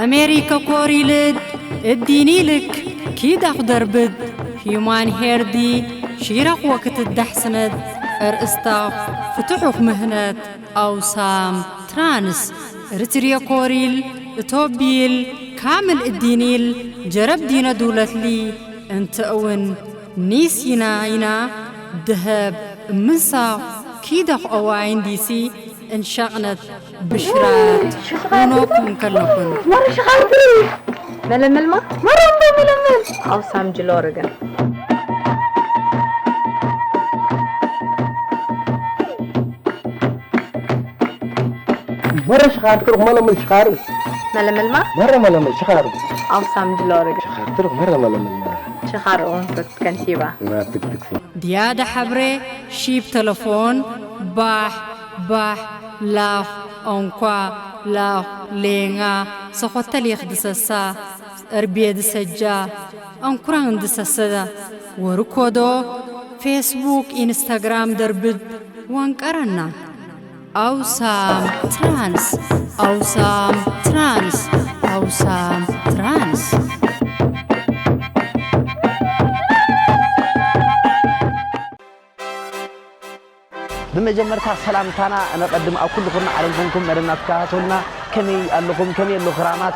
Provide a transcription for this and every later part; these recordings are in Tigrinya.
ኣሜሪከ ኮሪልድ እዲኒልክ ኪዳኽ ደርብድ ሂዩማን ሄርዲ ሺራኽ ወክትዳሕስነድ እርእስታኽ ፍትሑኽ ምህነት ኣውሳም ትራንስ ርትርየ ኮሪል እቶቢል ካምል እዲኒል ጀረብ ዲነ ዱለትሊ እንተ እውን ኒስ ይና ይና ደሀብ እምንሳኽ ኪዳኽ ኦዋይን ዲሲ እንሻቕነት ብሽራት ሆኖኩም ከለኹን። መረ ሽኻርትሪ መለመልማ መረ እንዶ መለመል ኣውሳም ጅሎርገ መረ ሽኻር ትሩኽ መለመል ሽኻር መለመልማ መረ መለመል ሽኻር ኣውሳም ጅሎርገ ሽኻር ትሩኽ መረ መለመል መረ ሽኻር ኡንፍት ከንቲባ ናትክትክፍ ድያደ ሐብሬ ሺብ ተለፎን ባሕ ባሕ ላኽ ኦንኳ ላኽ ሌንጋ ሰኾተሊኽ ድሰሳ እርቤ ድሰጃ ኣንኩራን ድሰሰ ወርኮዶ ፌስቡክ ኢንስታግራም ደርብድ ወንቀረና ኣውሳም ትራንስ ኣውሳም ትራንስ ኣውሳም ትራንስ ብመጀመርታ ሰላምታና ነቐድም ኣብ ኩሉ ኩርናዕ ዓለም ኮንኩም መደብና ትከታተሉና ከመይ ኣለኹም ከመይ ኣሎ ክራማት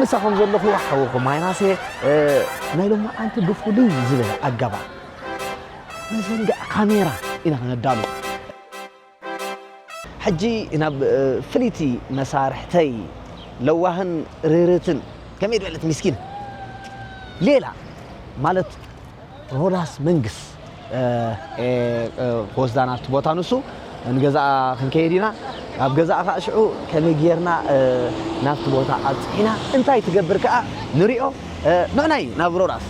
ምሳኹም ዘለኹ ሓውኹም ማይናሴ ናይ ሎማዓንቲ ብፍሉይ ዝበለ ኣገባብ መዘንግዕ ካሜራ ኢና ክነዳሉ ሕጂ ናብ ፍልይቲ መሳርሕተይ ለዋህን ርህርህትን ከመይ ዝበለት ሚስኪን ሌላ ማለት ሮዳስ መንግስ ክወስዳ ናብቲ ቦታ ንሱ ንገዛኣ ክንከይድ ኢና ኣብ ገዛኣ ከዓ ሽዑ ከመይ ጌርና ናብቲ ቦታ ኣብፅሒና እንታይ ትገብር ከዓ ንሪኦ ንዕናይ ናብ ሮዳስ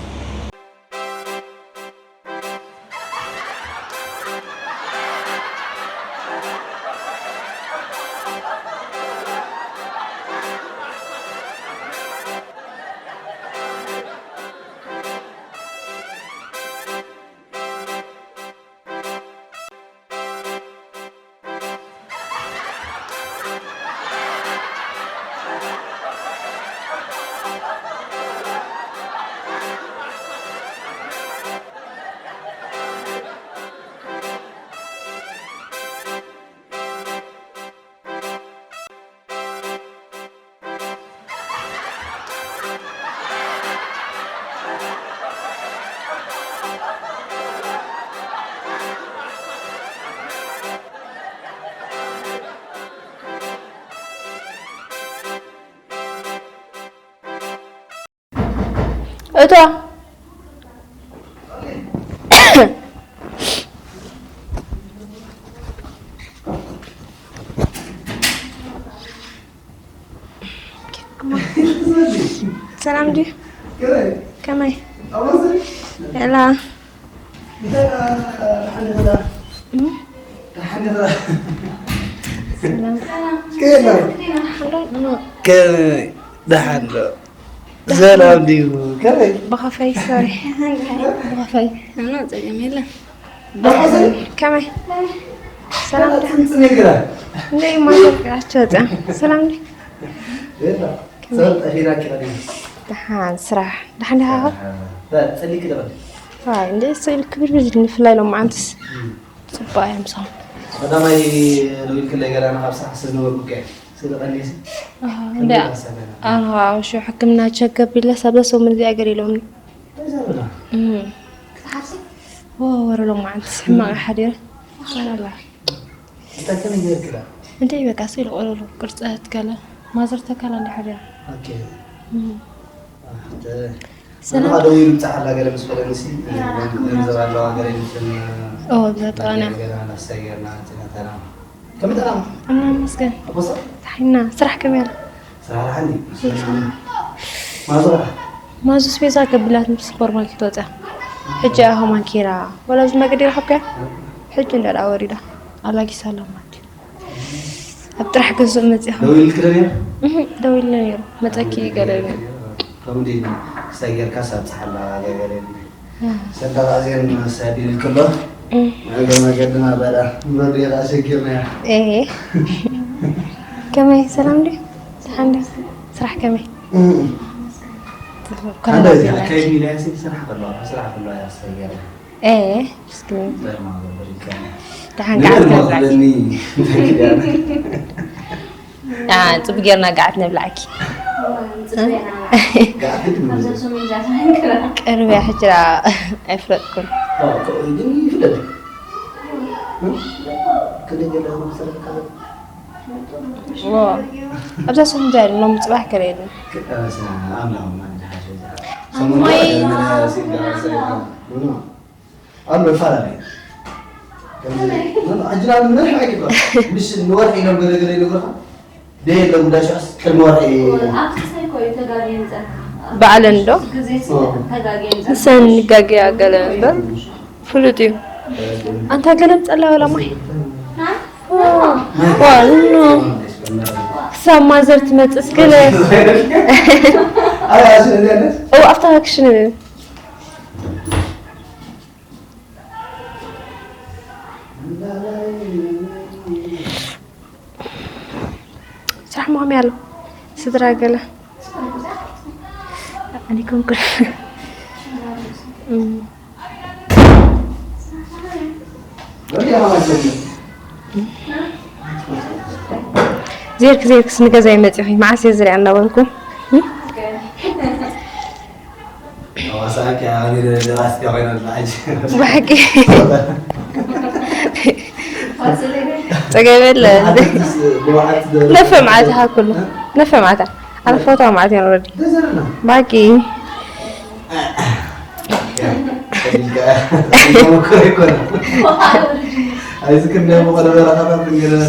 እቶ ሰላም ድዩ? ከመይ? ሄላ ደሓን ዶ? ሰላም ድዩ? ከመይ? ብኸፈይ ሶሪ። ብኸፈይ። ምንም ጸገም የለን። ከመይ? ሰላም ዳ? ጽንጽን ይግራ። እንደይ ማዘር ግራቸው ጸ። ሰላም ዲ? ሰላም ጠፊራ ኪራ። ደሓን ስራሕ። ደሓን ዲኻ? ጸሊክ ደበል። ዋይ እንደ ስእል ክብር ብዝድ ንፍላይ ሎም ዓንትስ። ጽባያ ምሳም። ቀዳማይ ደዊልክለይ ገና ናብ ስራሕ ስዝነበርኩ ከ ስለ ቀኒሲ። እንደ ኣርሃ ሽዑ ሕክምና ቸክ ገቢለ ሰብ ሰው ምን እዚኣ ገር ኢሎምኒ። ወረ ሎማዓንቲ ሕማቕ ሓዲረ። ጸላላ እንታይ ከመይ ጌርክላ? እንታይ በቃ ስኢል ቆለሉ ቅርጸት ገለ ማዘር ተካላ እንደ ሓዲረ። ኦኬ። ሰላም ደው ይሉ ብጻሓላ ገለ ምስ በለንሲ ገንዘብ ኣለዋ ገለ ይመስለኒ። ኦ ብዛጠዋና ገና ናሳየርና ጽናተና ከምጠና እና መስገን ኣቦሳ ታሕና ስራሕ ከመይ ኣላ? ስራሕ ሓኒ ማዞራ ማዙ ስቤዛ ከብላት ምስ ሱፐር ማርኬት ወጻ። ሕጂ ኣሆ ማንኬራ ወላ ዝመገዲ ረኸብካ? ሕጂ እንዳ ወሪዳ ኣላጊሳ ኣላ ማለት እዩ። ኣብ ጥራሕ ገዝኡ መጽእ ደው ኢልክ ደልያ ደው ኢለ ነይሩ መጸኪ ገለ ኢሉ ከምዲ ክሳይ ጌርካ ሳብ ጸሓላ ገገለ ሰዳቓዜን መሳዲ ኢልክሎ መገ መገድና በላ መርዲ ኣሸጊርናያ ኤ ከመይ ሰላም ድዩ? ደሓን ድዩ? ስራሕ ከመይ? እም። ኮነ አንዳንድ ዜና። አካባቢ ላይ ስራሕ ከለዋ ስራሕ ከለዋ ያስፈልጋል። ኤ እስኪ ዘርማ ነበር ይከነ ደሓን ገዓት ነብላዕኪ። ለኒ አ፣ ጽቡቅ ጌርና ገዓት ነብላዕኪ። ጋር ግድ ነው። ቅርብያ ሕጂ ደኣ ኣይፍለጥኩን። ግን ይፍለጥ። ክንደይ ገለ መሰረት ካለ ዎ፣ ኣብዛ ሰሙን ዛይ ሎም ጽባሕ ከለየሉ። ኣምላኽ ማን ዝሓሸ ሰሙን ሲጋ ሰሪካ ኣሎ ይፈላለዩ። ከምዚ ኣጅና ምንሕ ኣይግባ። ምሽ ንወርሒ ኢሎም ገለ ገለ ይነግሩኻ። ደይ የለ ጉዳይ ሸስ ቅድሚ ወርሒ በዓለን ዶ? ንሰን ጋግያ ገለ እምበር ፍሉጥ እዩ። ኣንታ ገለም ጸላ ወላ ማይ። ዋ፣ ኖ። ክሳብ ማዘር ትመጽእስ ገለ። ኣይ ኣሽ እንደነስ ኦ፣ ኣብታ ክሽነ። ስራሕ መኸመይ ኣሎ? ስድራ ገለ ኣኒኩም ኩል ዜርክ ዜርክስ ንገዛይ መፂኹ መዓስ እየ ዝሪኣ እናበልኩ ሐዋሳ ከ ኣሚረ ደራሲ ኮይና ለዓጅ ብሓቂ ፀገም የለ ነፈ መዓት ሃ ኩሉ ነፈ መዓታ ኣነ ፎቶ መዓት እየ ረዲ ብሓቂ ኣይዚ ክንደ መቐለ በረኻታት እንገለና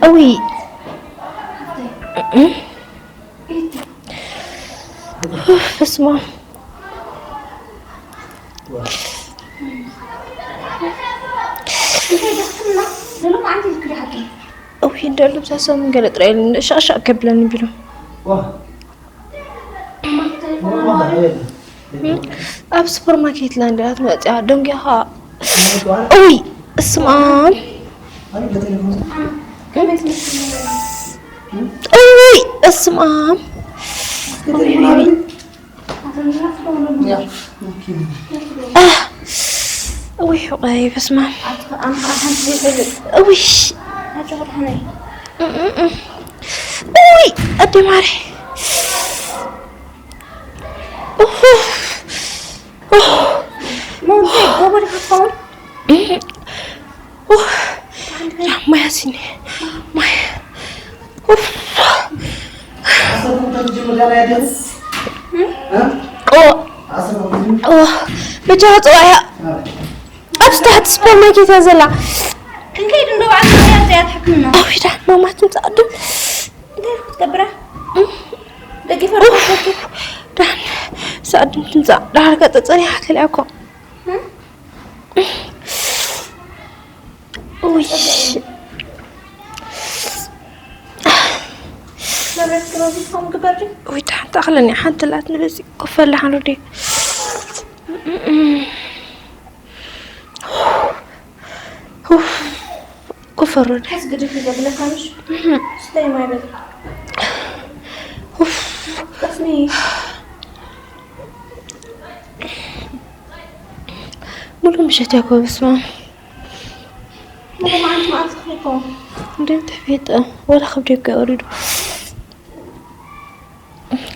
እውይ በስመ ኣብ እውይ እንዳ ልብሳ ሰሙን ገለ ጥራይ ኢሉኒ ሻቕሻቕ ከብለኒ ቢሉ ኣብ ሱፐርማርኬት ላንድያ ትመፅያ ደንጊኻ እውይ እስማም እውይ እስማም እውይ ሕቆይ በስማም እውይ እውይ ኣደ ማሪ ማይ ኣሲኒ ማይ በጃኻ ፅዋያ ኣብቲ ታሕቲ ሱፐርማርኬት እያ ዘላ ክንከይድ እንዶ በዓል እያ እዚኣ ትሕክምና ኣዊዳ ማማ ትምፃ ቅድም እንታይ ክትገብራ ደጊፈ ዳን ሳዕድም ትምፃ ዳሓር ከፀፀኒ ሓከል እያ እኮ ውይ መብረት ክረዚትኩም ግበር ድዩ ውይ ሓንቲ ኣኽለኒ ሓንቲ ላት ንበዚ ኮፈላ ሓንዶ ድዩ ኮፈሩ ሓስ ግድፍ ዘብለካ ምሽ ስተይ ማይ በል ቀስኒ ሙሉ ምሸት ያኮ በስማ ሙሉ መዓልቲ መዓልቲ ክሪኮ እንዴት ተፌጠ ወላ ከብደ ይወሪዱ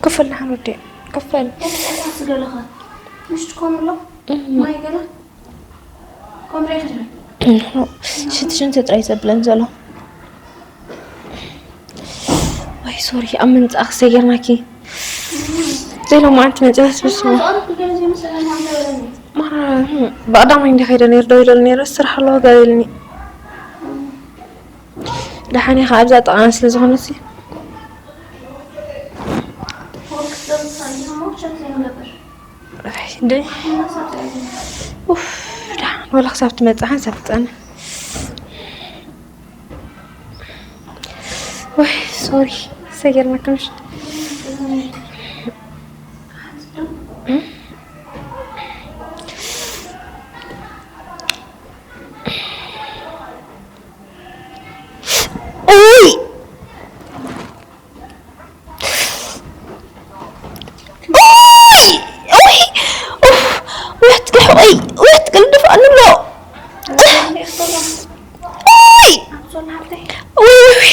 ክፈል ንሓን ወዲ ክፈል ገለኻ ምሽ ትኮኑ ኣሎ ማይ ገለ ከምረ ይኽድበ ሽንቲ ሽንቲ ጥራይ ዘብለን ዘሎ ወይ ሶሪ ኣብ ምንፃእ ክሰገርናኪ ዘይሎ መዓልቲ መፅእ ስብስቡ ማራ ብቐዳማይ እንዲ ከይደ ነይሩ ደው ኢለሉ ነይረ ስራሕ ኣለዎ ጋር ኢልኒ ደሓን ኢኻ ኣብዛ ጠቓን ስለ ዝኾነሲ ወርክ ደምሳን ይሞ ሸት ዘይንገብር ኡፍ፣ ደሓን ወላ ክሳብ ትመጽእ ሓንሳብ ትጸንሕ። ወይ ሶሪ፣ ሰገርና ከምሽ። ኡይ! ኡይ! ኡይ! ኡፍ! ውሕት ግሕ-፣ ኡይ! ውሕት ግል ድፍኣኒ ኣሎ። ኡይ! ኡይ! ኡይ!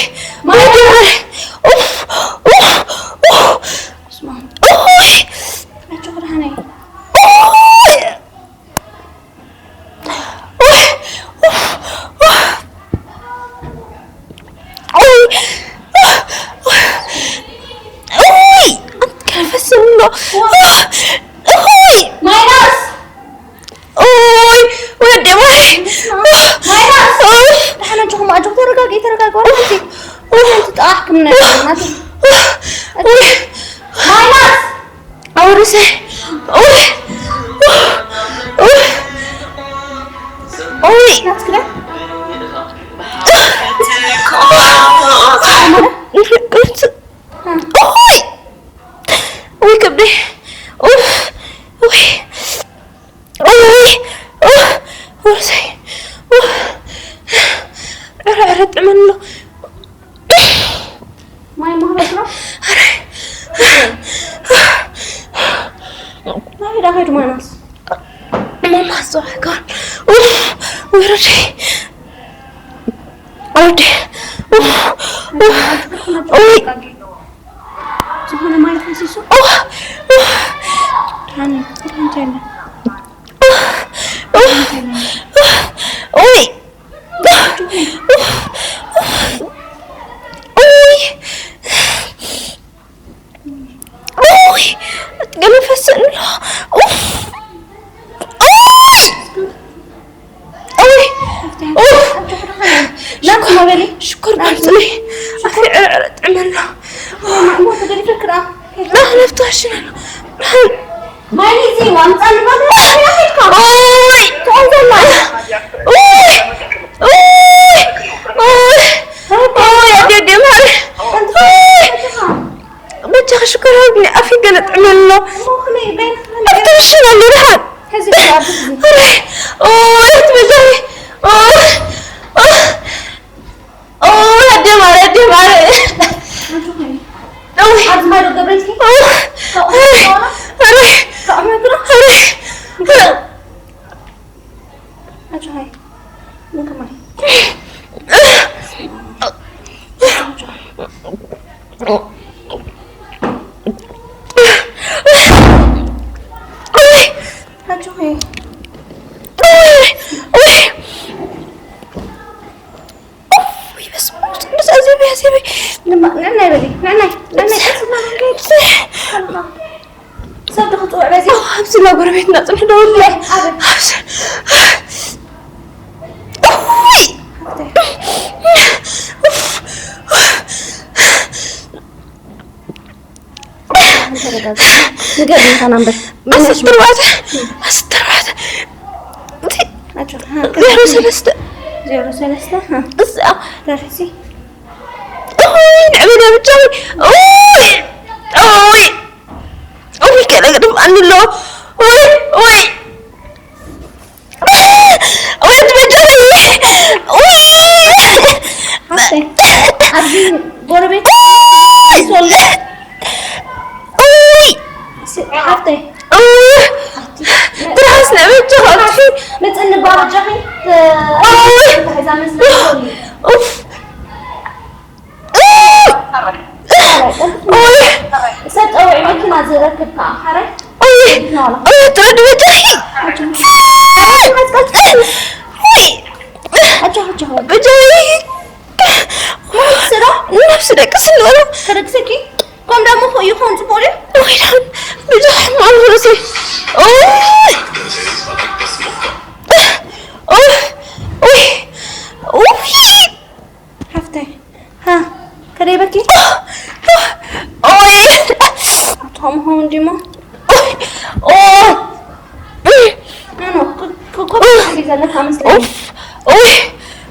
ኡፍ! ኡፍ! ኡፍ! ኡይ! ኡይ! ኡይ! ኡይ! ኡይ! ከንፈስ ኣሎ። ኡይ! ማይናስ! ኡይ! ወዲ ማይ! ማይናስ! ኡይ! ደሓን ኣጆኹም፣ ኣጆኹም፣ ተረጋጊ፣ ተረጋጊ። ወላ ሓንቲ፣ ወላ ሓንቲ ጥቓ ሕክምና የብልናን። ኡይ! ማይናስ! ኣውርሰ። ኡይ! ኡይ! ኡይ! ናትክለ? ኡይ! ኡይ! ከብደይ! ኡፍ! ኡይ! ኡይ! ኡፍ! ኣውርሰ! ኡፍ! ዕረ፣ ዕረ፣ ጥዕመኒ ኣሎ። ማይ ማህረስ ነው? ናበይ ዳ ከይዱ ማይናስ? ማማ ዝፀዋዕካ። ኡፍ! ወይ ረዲ! ረዲ! ኡፍ! ኡፍ! ኡይ! ዝኾነ ማይ ፈሲሱ? ኡፍ! ኡፍ! ሃኒ፣ እንታይ የለ? ኡይ! ኡይ! ኡይ! ገለ ፈስእ ኣሎ። ኡፍ! ኡይ! ኡይ! ኡፍ! ናብቲ መበሊ? ሽኮር ባልጽ። ኣፈይ ዕርዕር ጥዕመና። እሞ ተገዲፈ ክራ። لا، لا، فتحش. ማይ እዚ ዋምጻ ንባል ያኺልካ። ኦይ! ትቆም ዘላ። ኦይ! ኦይ! ኦይ! ኦይ! ኣዴ፣ ኣዴ፣ ማሪ። ኦይ! በጃኺ ሽኮር ሃብኒ፣ ኣፈይ ገለ ጥዕመኒ ኣሎ። እሞ ከመይ በይንኺ ኣፍቲ ሽን ኣሎ ደሓን። ሕዚ ኣብዚ ግዜ። ኣረ! ኦይ! በጃኺ። ኦይ! ኦይ! ኦይ፣ ኣደ ማረ፣ ኣደ ማረ። ኣውይ። ኣብዚ ማዶ ገብረልኪ? ኦይ። ኣረ፣ ኣረ፣ ኣረ። ኣጆ ሃይ። ምን ከማይ? ኣጆ ሃይ። ኦይ፣ ኦይ። ኡፍ፣ በስመ አብ ወወልድ ወመንፈስ ቅዱስ፣ ኣዜበይ፣ ኣዜበይ። ንማ-፣ ንዕናይ በሊ፣ ንዕናይ፣ ንዕናይ፣ ቀስ እናበልካ ሂድ። ሰብ ዶ ክፅውዕ በዚ? ኦ፣ ኣብዚ ላ ጎረቤትና ፅንሕ ደውል። ኣበይ? ኣብዚ። ኡይ! ሃፍተይ። ኡፍ! ንገርኒ፣ ካና እምበር። ኣስርተ ኣርባዕተ፣ ኣስርተ ኣርባዕተ። እቲ ኣጆ፣ ሃ፣ ዜሮ ሰለስተ። ዜሮ ሰለስተ፣ ሃ። እዛ። ደርሲ። ኦይ፣ ንዕበዳ ብቻ። ኦይ፣ ኦይ፣ ኦይ፣ ገለ ግድም ኣንሎ። ኦይ፣ ኦይ። ወይ ትበጃለይ። ወይ። ሓፍተይ፣ ኣብዚ ጎረቤት ሶሎ። ወይ። ስ-፣ ሓፍተይ። ወይ። ትርሃስ ንበጃ ሓፍቲ። መፅኒ ባበጃኺ። ወይ። ኡፍ። ኡይ! ሰብ ጠዊዑ መኪና ዝረክብ ከዓ። ሓራይ? ኡይ! ኡይ! ጥረዱ በጃኺ! ኡይ! ኣጆ፣ ኣጆ። በጃኺ! ስራ? ነብሲ ደቂ ስንበሉ። ከደግሰኪ? ከም ደሞ ይኾን ጽቡቕ ድዩ? ኡይ! በጃኺ ማም ርእሲ! ኡይ! ኡይ! ኡይ! ኡይ! ሓፍተይ፣ ሃ፣ ከደይ በኪ? ኦይ! ኣቶም ሆን ዲሞ? ኦይ! ኦይ! ኡፍ፣ ኡፍ፣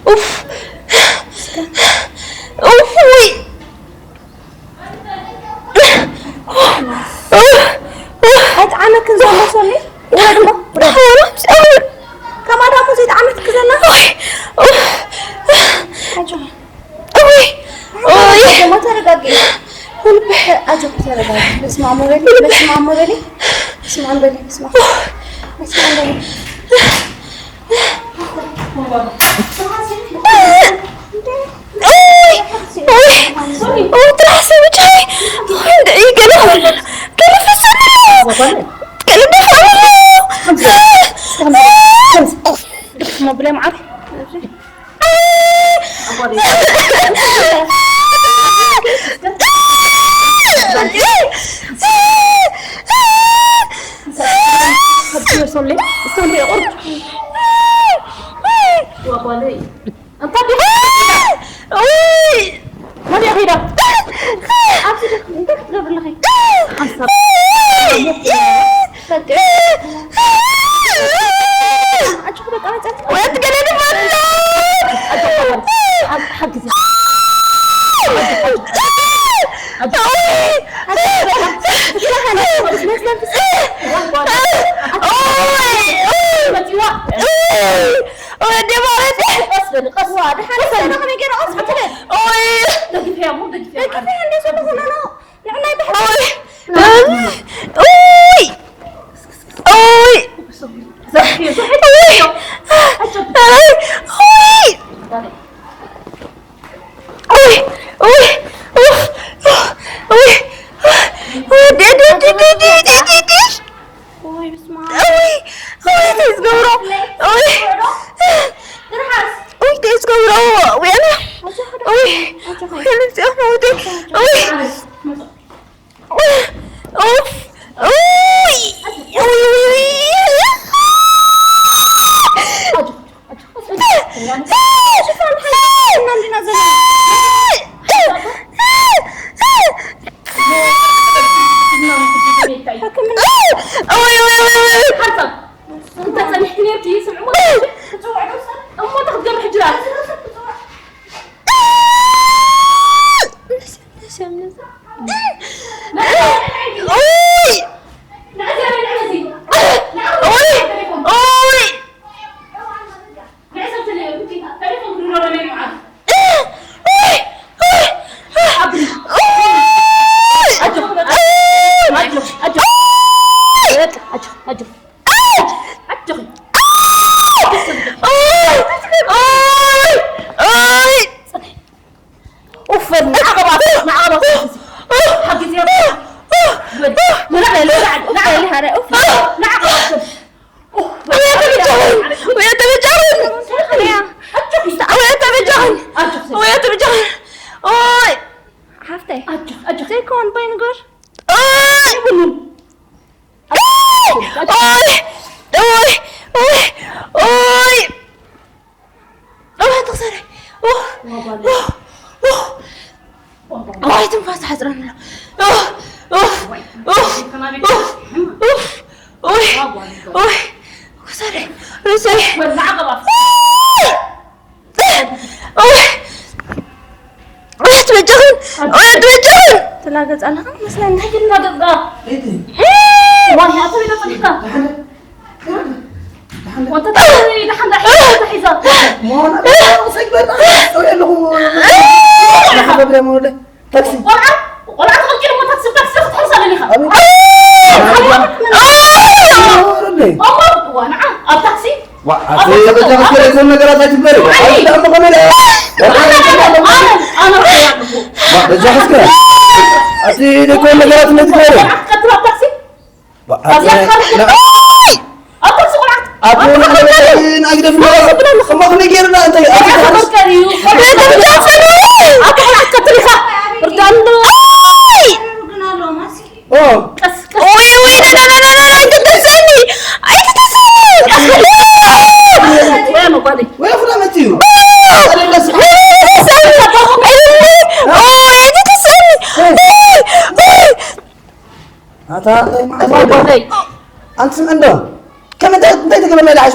ኡፍ፣ ኡፍ፣ ውይ። ኣይጠዓመክን ዘሎ ሶሊ? ውረድ እሞ፣ ውረድ። ከማዳሙ ዘይጠዓመትክ ዘላ? ኡፍ። ኣጆኺ። ኡይ፣ ኡይ። ኣጆኺ፣ ተረጋጊ። ኣጆኺ፣ ተረጋጊ። በስመ ኣብ ወወልድ፣ በስመ ኣብ ወወልድ፣ በስመ ኣብ ወወልድ፣ በስመ ኣብ፣ በስመ ኣብ ወወልድ። ኡይ፣ ኡይ፣ ኡይ፣ ጥራሕ ሰምቻይ። ኡይ፣ እንደ፣ ኡይ፣ ገለ፣ ገለ ፈሰኒ ኣሎ። ገለ ደፋእኒ ኣሎ። ኡፍ፣ መብለ መዓር። ኣታ እንታይ ማለት እዩ? ኣንተ ስምዒ እንዶ ከም እንታይ እንታይ ትገብር ናይ ዳሕሽ?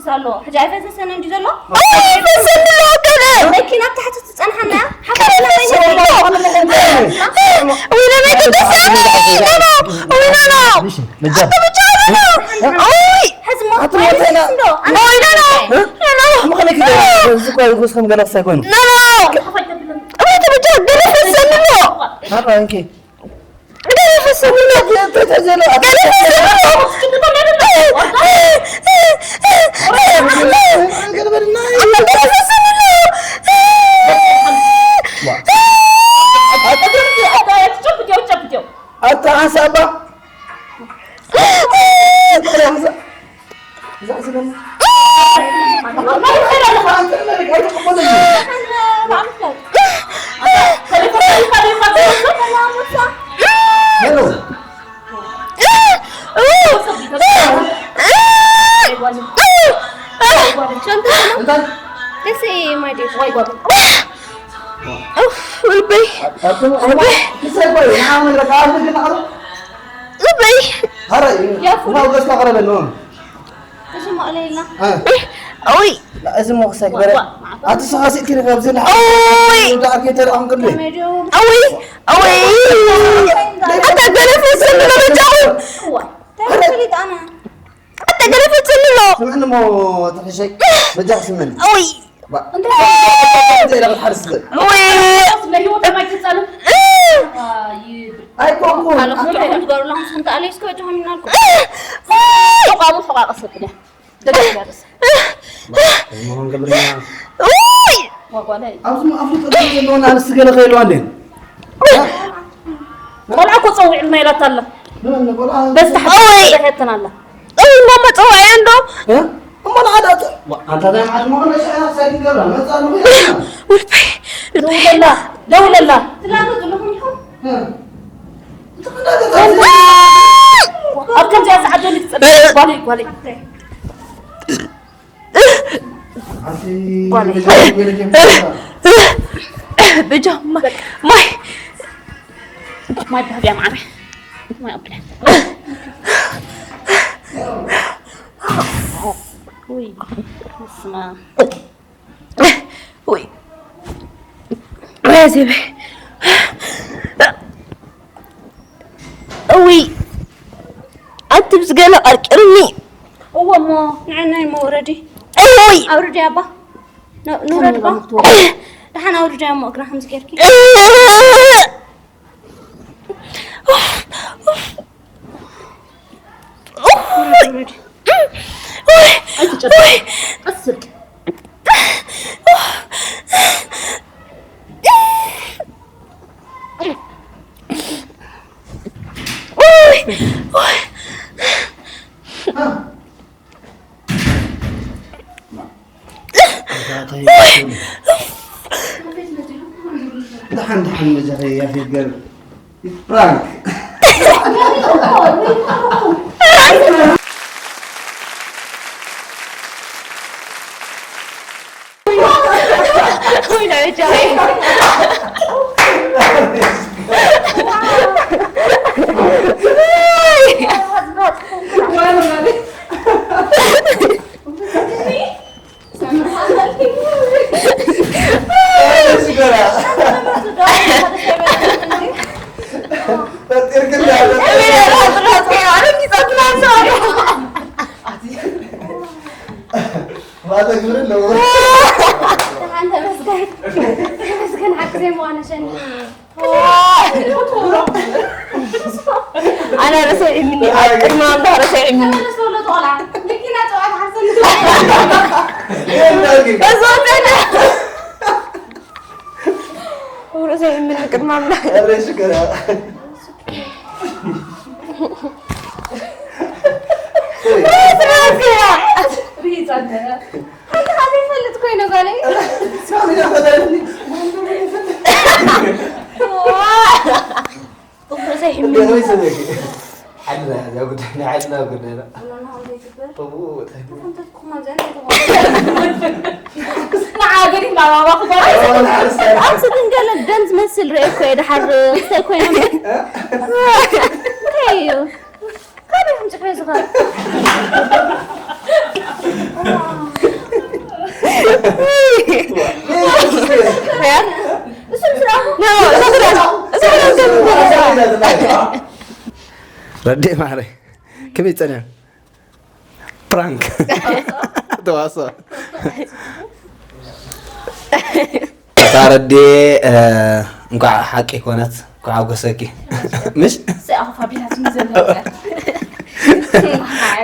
ይፈስስ ኣሎ። ሕጂ ኣይፈሰሰን እንዲ ዘሎ? ኣይፈሰን ኣሎ ገለ። መኪና ኣብ ታሕቲ ትጸንሓና። ሓፈስና ወይ ነበር። ወይ ነበር ቅዱስ። ወይ ነበር። መጃ። ኣንተ ብቻ ነበር። ኦይ። ሕዝሞ ኣትሞተና። እንዶ። ኦይ፣ ኖ፣ ኖ። ኖ፣ ኖ። ምኽንያት ይገርም። እዚ እኮ ይጉስ ከም ገለ ክሳይ ኮይኑ። ኖ፣ ኖ። ወይ ተበጃ ገለ ፈሰኒ ኣሎ። ኣባ፣ እንኪ። ገለ ፈሰኒ ኣሎ። ተተዘለ። ገለ ፈሰኒ ኣሎ። ገለ በልና። ኣባ፣ ገለ ፈሰኒ ኣሎ። ዋ። ኣታ ሓንሳብ ኣባ። ደስ እየ ማይ ዴር። ኡፍ፣ ልበይ። ልበይ። ልበይ። ያ ፍሉ። እዚ መቕለይልና። እ። ኦይ። እዚ ሞ ክሳይ በረ። ኣቲ ስኻ ስእኪ ርካ ኣብዚ ላ። ኦይ። ዳር ከተር ኣንቅል። ኦይ። ኦይ። ኣታ ገለ ፈሰኒ ለበጃኹም። ተፈሊጥ ኣና። ኣታ ገለ ፈሰኒ ሎ። ስምዕኒ ሞ ተፈሸይ። በጃ ስምዕኒ። ኦይ። ባ-፣ እንታይ? እንታይ ኢላ ክትሓርስ ትኽእል? ወይ! ናይ ህይወት ከማይ ትጸልም? ኣይኮንኩን። ካልኦት እንታይ ትገብሩ ኣለኹም? እስኹም ከኣለይ እስከ በጃኹም ኢልና ኣልኩም። ተቋሙ ሕቋ ቀስ ብለ። ደገ ይደርስ። መሆን ገብርኛ። ወይ! ወጓላይ። ኣብዚ ኣፍሪቃ ዘለዋ ኣንስቲ ገለ ከይልዋ እንዴ? ቆልዓ እኮ ጸዊዕልና ኢላታ ኣላ። ንመን ቆልዓ? በዚ ታሕቲ ኦይ! ተዘጋጀትና ኣላ። እይ፣ እሞ መጸውዒ እንዶ? እ? እሞ ንዓዳ ጥ-፣ ዋ፣ ኣንታ ናይ መዓት መቐለሻ እያ፣ ሳይድ ገብራ፣ መጻ ኣለኹ እያ። ውልፈይ፣ ደውለላ፣ ደውለላ። ትላንት ዘለኹም ኢኹም? እ? ኣብ ከምዚኣ ሰዓት ደሊ ትጸበ-፣ ጓለይ፣ ጓለይ። ኣቲ ጓለይ። ብጃማ፣ ማይ። ማይ ብሃብያ ማዕረ። ማይ ኣብላ። ውይ፣ ስማ። ውይ። ረዚበ። እውይ፣ ኣቲ ብዝገለ ቀርቅርኒ። እዎ እሞ፣ ንዓና እሞ ውረዲ። እውይ። ኣውርዲ ኣባ። ን-፣ ንውረድ እባ። ደሓን ኣውርዲ እሞ እግራ ከምዚ ጌርኪ። ውረድ፣ ውረድ። ኣይትጨነቂ። ቀስ ኢልኪ። ደሓን ደሓን መጀኸ ያፌት ገር ፕራንክ። ኣነ ርእሰይ እምኒ፣ ኣብ ቅድሚ ኣምላኽ ርእሰይ እምኒ። ርእሰይ እምኒ ቅድሚ ኣምላኽ። ሓንቲ ካብ ዘይፈልጥ ኮይነ ጓለይ። ርእሰይ እምኒ። ዓድና እያ እዛ ጉዳይ፣ ናይ ዓድና ጉዳይ እያ። ቡና ናሆም ዘይግበር? እቡ፣ እንታይ? ተፈንተትኩም ኣብዚ እንታይ ተኾነ? ንዓገሪ ማማማ ክጓ። ኣዎ፣ ንዓርስ። ኣብዚ ግን ገለ ደም ዝመስል ርእየ እኮ እየ፣ ድሓር ክስታይ ኮይና እምበር። እንታይ እዩ? ካበይ ከምፅሑ ዝኸ? እሱ ምስራሁ? ረዴ ማዕረይ፣ ከመይ ጸኒሑ? ፕራንክ። ተዋስኦ። እታ ረዴ፣ እ፣ እንኳዕ ሓቂ ኮነት፣ እንኳዕ ሓጎሰኪ። ምሽ? ሰይ ኣኹ ፋቢላትኒ ዘሎ ነገር።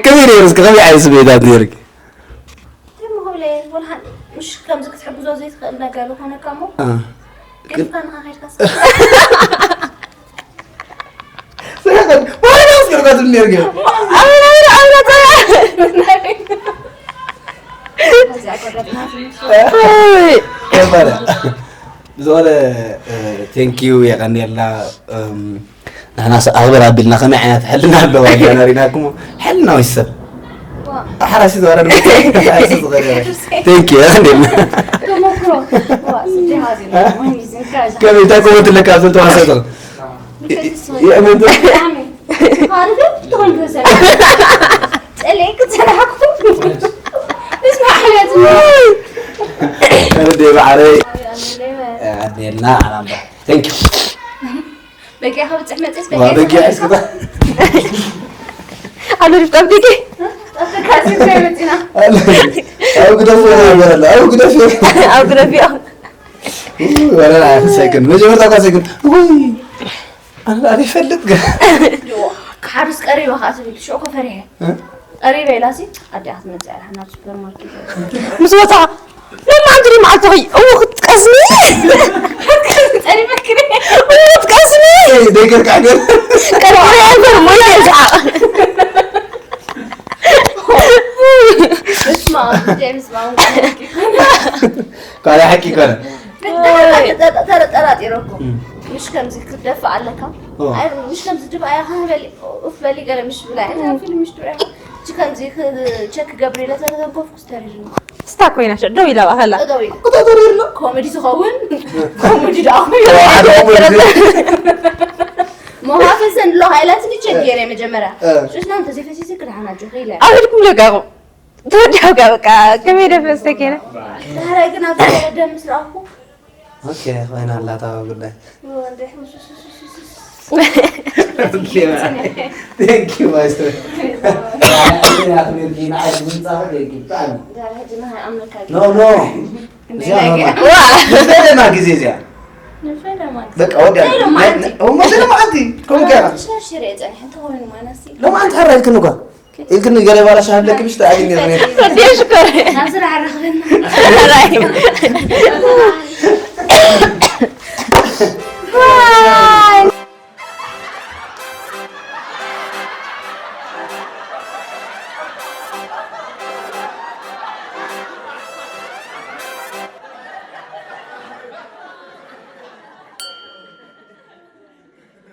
ከመይ ነይሩ እስኪ? ከመይ ዓይነት ስምዒታት ነይሩኪ? ደሞ ክብለ፣ ወላ ሓን-፣ ምሽ ከምዚ ክትሕግዞ ዘይትኽእል ነገር ዝኾነካ እሞ፣ እ። ገዲፍካ ንኻ ከይድካ ስ-፣ ስሕቀት፣ ዋላ ስሕቀት ነይሩ ግን። ኣረ፣ ኣረ፣ ኣረ፣ ኣረ። እዚኣ ቆረጥና ትንሽ። እ? ኣይ። ነበረ። ብዝኾነ፣ እ፣ ቴንኪዩ፣ የቐንየልና። እም፣ ንሕናስ ኣኽብር ኣቢልና ከመይ ዓይነት ሕልና ኣለዋ ኢልና ሪናኩም። ሕልና ወይ ሰብ? ዋ። ሓራሲ ዝወረድ መፅእ፣ ሓራሲ ዝኸደ። ቴንኪዩ፣ የቐንየልና። ተሞክሮ። ዋ፣ ስደት ሃዚና። ወይኒ ዝንጋዛ። ከመይ፣ እንታይ ኮመንት ኣለካ ኣብ ዘልተዋሰቶ? ይእመን ዶ? ኣርገ ትኾን ዶ ሰብ? ጸለይ ክትሰራሕኩ። እስማ ሓለት። ኣረ ደይ ባዕረይ። ኣዴና ኣራምባ። Thank you። በጊዕ ከብጽሕ መጽስ ዋ፣ በጊዕ በጊዕ ሒዝካ። ኣሉ ድፍጣብ ዲቂ። ጠፍካ ሲብ ከይመጺና። ኣብ ግደፍ ይበላል። ኣብ ግደፍ። ኣብ ግደፍ ይበላል። ወላ ኣይሰግን። መጀመርታ እኳ ሰግን። ውይ። ኣነ ዳኣ ይፈልጥ ግን። ክሓርስ ቀሪበ ከኣ ትብል፣ ሽዑ እኮ ፈሪሐ። እ? ቀሪበ ኢላሲ፣ ኣዲኣ ክትመጽእ እያ፣ ናብ ሱፐርማርኬት። ምስ ወጻ፣ ሎማዓንቲ ድዩ መዓልቲ ኾይ? እዎ፣ ክትቀስኒ? ጸሪበኪ። እዎ፣ ክትቀስኒ? እይ፣ ደይገርካ ገር። ቀርቦ እያ፣ ገርሞ እያ፣ ይስሓቕ። እስማ፣ ጀምስ፣ ማውን ካልእ ሓቂ ኮነ። ብጣዕሚ ተጠ-፣ ተጠራጢረኩም። እም። ምሽ ከምዚ ክትደፍእ ኣለካ። ኦ። ኣይ፣ ምሽ ከምዚ ድፋእ እያ፣ ሃህ በሊ፣ ኡፍ በሊ፣ ገለ ምሽ ብላ። እዛ ፊልም ምሽ ትሪኣ። እቺ ከምዚ ክ-፣ ቸክ ገብር ኢለ ተተንከፍኩስ ተሪርኒ። ስታ ኮይና ሽዕ ደው ኢላ ብኣኸላ። ደው ኢላ። ኮሜዲ ትኸውን። ኮሜዲ ደኣ ኮይኑ። ኦ፣ ሓደ ኮሜዲ። መሃፈሰን ኣሎ ሃይላንስ ንቸክ ገይረ መጀመርያ። እ። ሽሽ ናም ተዘይፈሲሲ ክድሓን ኣጆኺ ኢለ። ኣብ ኢድኩም ለቃቑ። ተወዲእካ በቃ ከመይ ደፈስተኪ ነ? ዳሕራይ ግን ኣብ ደም ምስ ረኣኹ። ኦኬ፣ ኮይና ኣላ እታ ጉዳይ። ወንደይ፣ Thank you, my friend። ኣኽቢርኪ ንዓይ ብምምጻእኺ thank you ብጣዕሚ። ዛሬ ሕጂ ንሃይ ኣምልካ። No, no። እዚኣ ኖርማል። ዋ። ንፈለማ ግዜ እዚኣ። ንፈለማ ግዜ። በቃ ወዲያ። ንፈለማ መዓልቲ። እሞ ንፈለማ መዓልቲ። ከምኡ ገይራ። ሸርሽር እየ ጸኒሐ፣ እንተኾነ ማናሲ። ሎማዓንቲ ሕራይ ኢልክኒ እኳ። ኢልክኒ ገለ ባላ ሻሂ ኣለኪ ምሽ ተኣግኝ ነይሩ። ወዲ ሽኮር። ናብ ስራሕ ኣራኽበና። ሕራይ።